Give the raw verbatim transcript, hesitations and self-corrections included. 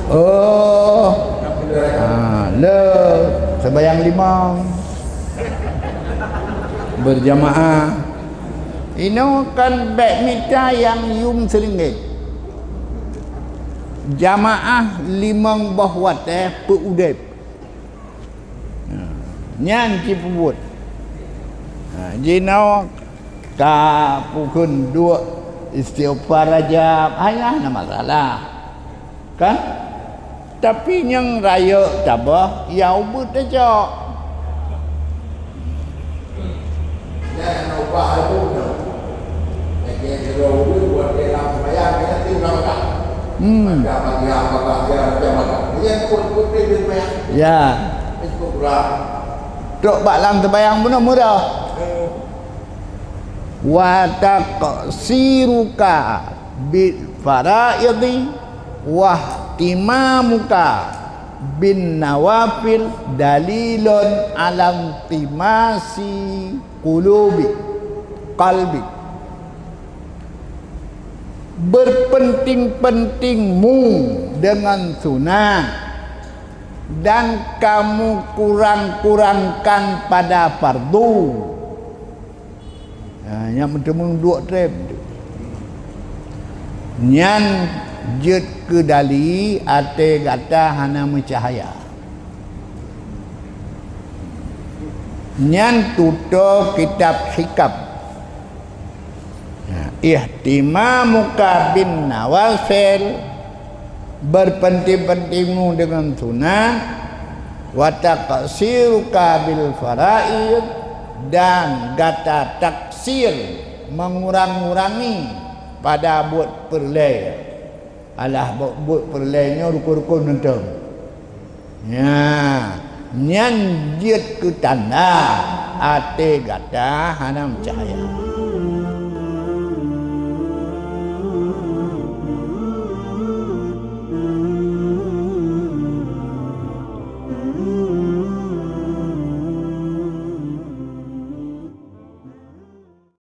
Oh. Ha, le, sembahyang limong. Berjamaah. Inoe kan bèk mita nyang yum seuringgit. Jamaah limong boh watèe peu udép. Ha, nyan cit peubuet. Ha, jinoe ka pukon duek istighfar Rajab, hana masalah. Kan? Tapi nyang rayeuk tabah, ya ubit tacok. Hmm. Ya. Trok bak lam sembahyang bunoe murah. Wa taqsiruka bil faraidhi wahtimamuka bin nawafil dalilun ala intimasi qulubi, qalbi. Berpenting-pentingmu dengan sunat dan kamu kurang-kurangkan pada fardu. Ha, nyang meuteumèe duek trép. Nyan jeuet keu dali até gata hana meucahya. Nyan tutoe kitab Hikam. Ha, ihtimamuka bin nawafil, berpenting-pentingmu dengan sunat, wa taqsiruka bil faraid, dan gata taksir, mengurang-urangi pada buet peureulèe. Alah, buet, buet peureulèe nyoe rukon-rukon mantong. Nya, nyan jeuet keu tanda até gata hana meucahya.